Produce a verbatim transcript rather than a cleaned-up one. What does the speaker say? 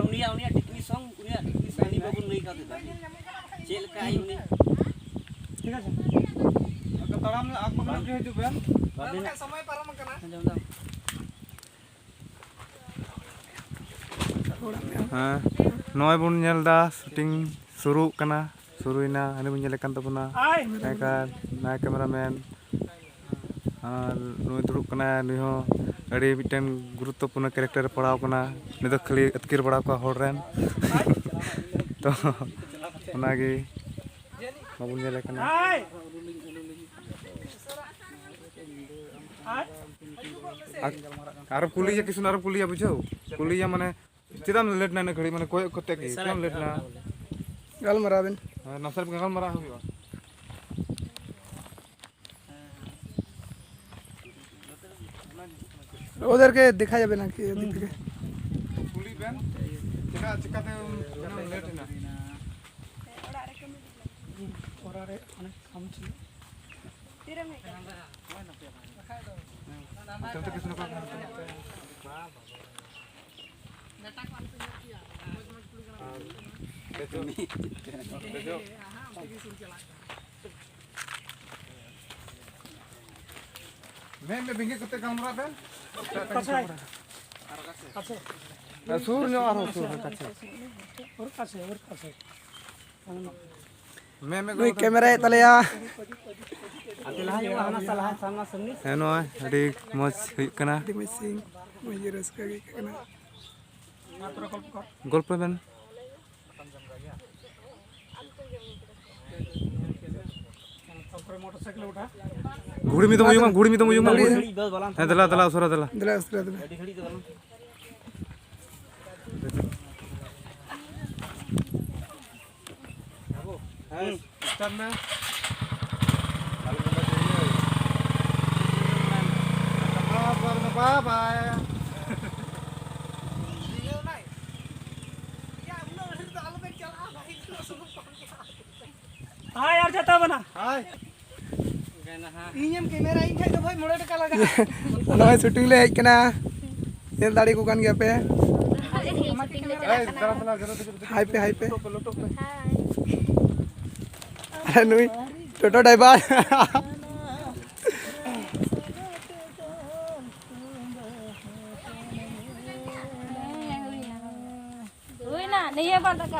ᱩᱱᱤᱭᱟᱜ, ᱩᱱᱤᱭᱟᱜ ᱴᱤᱠᱱᱤ ᱥᱚᱝ, ᱩᱱᱤᱭᱟᱜ ᱴᱤᱠᱱᱤ ᱥᱚᱝ ᱩᱱᱤ ᱵᱟᱵᱚᱱ ᱞᱟᱹᱭ ᱠᱟᱣᱫᱮ ᱫᱚ᱾ ᱪᱮᱫ ᱞᱮᱠᱟ ᱟᱭ ᱩᱱᱤ? ᱴᱷᱤᱠ ᱟᱪᱷᱮ᱾ ᱛᱟᱲᱟᱢ ᱟᱠᱚ ᱵᱮᱱᱟ ᱦᱤᱡᱩᱜ ᱵᱮᱱ᱾ ᱵᱟᱵᱮᱱ ᱟᱸᱡᱚᱢ ᱫᱟ? ᱦᱮᱸ, ᱱᱚᱜᱼᱚᱭ ᱵᱚᱱ ᱧᱮᱞ ᱮᱫᱟ, ᱥᱩᱴᱤᱝ ᱥᱩᱨᱩᱜ ᱠᱟᱱᱟ, ᱥᱩᱨᱩᱭᱮᱱᱟ᱾ ᱦᱟᱹᱱᱤ ᱵᱚᱱ ᱧᱮᱞᱮ ᱠᱟᱱ ᱛᱟᱵᱚᱱᱟ, ᱟᱭ᱾ ᱱᱟᱭᱠᱟ, ᱱᱟᱭ ᱠᱮᱢᱮᱨᱟᱢᱮᱱ᱾ ᱟᱨ ᱱᱩᱭ ᱫᱩᱲᱩᱵ ᱠᱟᱱᱟᱭ, ᱱᱩᱭ ᱦᱚᱸ ᱟᱹᱰᱤ ᱢᱤᱫᱴᱮᱱ ᱜᱩᱨᱩᱛᱛᱚᱯᱩᱨᱱᱚ ᱠᱮᱨᱮᱠᱴᱟᱨ ᱨᱮ ᱯᱟᱲᱟᱣ ᱠᱟᱱᱟ᱾ ᱩᱱᱤ ᱫᱚ ᱠᱷᱟᱹᱞᱤ ᱟᱹᱛᱠᱤᱨ ᱵᱟᱲᱟ ᱠᱚᱣᱟ ᱦᱚᱲ ᱨᱮᱱ᱾ ᱛᱚ, ᱚᱱᱟᱜᱮ ᱵᱟᱵᱚᱱ ᱧᱮᱞᱮ ᱠᱟᱱᱟ᱾ ᱟᱭ᱾ ᱟᱨ, ᱟᱨᱚ ᱠᱩᱞᱤᱭᱟ ᱠᱤᱥᱩᱱ, ᱟᱨᱚ ᱠᱩᱞᱤᱭᱟ, ᱵᱩᱡᱷᱟᱹᱣ? ᱠᱩᱞᱤᱭᱟ ᱢᱟᱱᱮ, ᱪᱮᱫᱟᱜ ᱮᱢ ᱞᱮᱴ ᱱᱟ ᱤᱱᱟᱹ ᱜᱷᱟᱹᱲᱤᱡ? ᱢᱟᱱᱮ ᱠᱚᱭᱚᱜ ᱠᱟᱛᱮ ᱜᱮ, ᱪᱮᱫᱟᱜ ᱮᱢ ᱞᱮᱴ ᱱᱟ? ᱜᱟᱞᱢᱟᱨᱟᱣ ᱵᱮᱱ᱾ ᱦᱮᱸ, ᱱᱟᱥᱮ ᱜᱟᱞᱢᱟᱨᱟᱣ ᱦᱩᱭᱩᱜᱼᱟ᱾ ᱳᱫᱷᱟᱨ ᱠᱮ ᱫᱮᱠᱷᱟ ᱡᱟᱵᱮ ᱱᱟ ᱠᱤ ᱚᱫᱷᱤᱠ ᱛᱷᱮᱠᱮ᱾ ᱠᱩᱞᱤ ᱵᱮᱱ, ᱪᱮᱫᱟᱜ, ᱪᱤᱠᱟᱹᱛᱮ ᱩᱱᱟᱹᱜ ᱞᱮᱴ ᱮᱱᱟ? ᱚᱲᱟᱜ ᱨᱮ ᱠᱟᱹᱢᱤ ᱞᱟᱹᱜᱤᱫ᱾ ᱚᱲᱟᱜ ᱨᱮ ᱚᱱᱮ ᱠᱟᱹᱢᱤ ᱪᱮᱫ? ᱛᱤᱨᱮᱢ ᱦᱮᱡ ᱠᱟᱱᱟ? ᱦᱮᱸ᱾ ᱚᱱᱛᱮ ᱠᱤᱥᱱᱚ ᱠᱚ ᱫᱮᱡᱚᱜ᱾ ᱫᱮᱡᱚᱜ᱾ ᱢᱮ, ᱢᱮ, ᱵᱮᱸᱜᱮᱫ ᱠᱟᱛᱮ ᱜᱟᱞᱢᱟᱨᱟᱣ ᱵᱮᱱ᱾ ᱯᱟᱥᱮ᱾ ᱯᱟᱥᱮ᱾ ᱥᱩᱨ ᱧᱚᱜ ᱟᱨᱦᱚᱸ, ᱥᱩᱨ ᱨᱮ ᱠᱟᱪᱷᱮ᱾ ᱚᱨ ᱯᱟᱥᱮ, ᱚᱨ ᱯᱟᱥᱮ᱾ ᱢᱮ, ᱢᱮ, ᱱᱩᱭ ᱜᱚᱞᱯᱚ᱾ ᱠᱮᱢᱮᱨᱟᱭᱮᱫ ᱛᱟᱞᱮᱭᱟ᱾ ᱟᱯᱮ ᱞᱟᱦᱟ ᱧᱚᱜ ᱦᱟᱱᱟ ᱥᱟ-, ᱞᱟᱦᱟ ᱥᱟᱢᱱᱟ ᱥᱟᱢᱱᱤ᱾ ᱦᱮᱸ, ᱱᱚᱜᱼᱚᱭ ᱟᱹᱰᱤ ᱢᱚᱡᱽ ᱦᱩᱭᱩᱜ ᱠᱟᱱᱟ᱾ ᱟᱹᱰᱤ ᱢᱚᱡᱽ ᱥᱤᱱ, ᱢᱚᱡᱽ ᱜᱮ ᱨᱟᱹᱥᱠᱟᱹ ᱜᱮ ᱟᱹᱭᱠᱟᱹᱜ ᱠᱟᱱᱟ᱾ ᱜᱚᱞᱯᱚᱭ ᱵᱮᱱ᱾ ᱜᱷᱩᱲᱤ ᱢᱤᱫ ᱫᱚᱢ ᱩᱭᱩᱝ ᱢᱮ, ᱜᱷᱩᱲᱤ ᱢᱤᱫ ᱫᱚᱢ ᱩᱭᱩᱝ ᱢᱮ, ᱜᱷᱩᱲᱤ᱾ ᱦᱮᱸ, ᱫᱮᱞᱟ, ᱫᱮᱞᱟ, ᱩᱥᱟᱹᱨᱟ ᱫᱮᱞᱟ᱾ ᱫᱮᱞᱟ, ᱩᱥᱟᱹᱨᱟ ᱫᱮᱞᱟ᱾ ᱦᱮᱸ, start ᱢᱮ᱾ ᱵᱟᱭ ᱵᱟᱭ᱾ ᱦᱟᱭ, ᱟᱨ ᱡᱟᱛᱟ ᱵᱚᱱᱟ᱾ ᱦᱟᱭ᱾ ᱤᱧᱮᱢ ᱠᱮᱢᱮᱨᱟ ᱤᱧ ᱠᱷᱟᱡ ᱫᱚ ᱵᱷᱟᱭ ᱢᱚᱬᱮ ᱴᱟᱠᱟ ᱞᱟᱜᱟᱜᱼᱟ᱾ ᱱᱚᱜᱼᱚᱭ ᱥᱩᱴᱤᱝ ᱞᱮ ᱦᱮᱡ ᱠᱟᱱᱟ, ᱧᱮᱞ ᱫᱟᱲᱮ ᱠᱚ ᱠᱟᱱ ᱜᱮᱭᱟ ᱯᱮ᱾ ᱦᱟᱭ ᱯᱮ, ᱦᱟᱭ ᱯᱮ᱾ ᱟᱨ ᱱᱩᱭ ᱴᱳᱴᱳ ᱰᱨᱟᱭᱵᱷᱟᱨ᱾ ᱦᱩᱭᱱᱟ, ᱱᱤᱭᱟᱹ ᱵᱟᱨ ᱫᱚ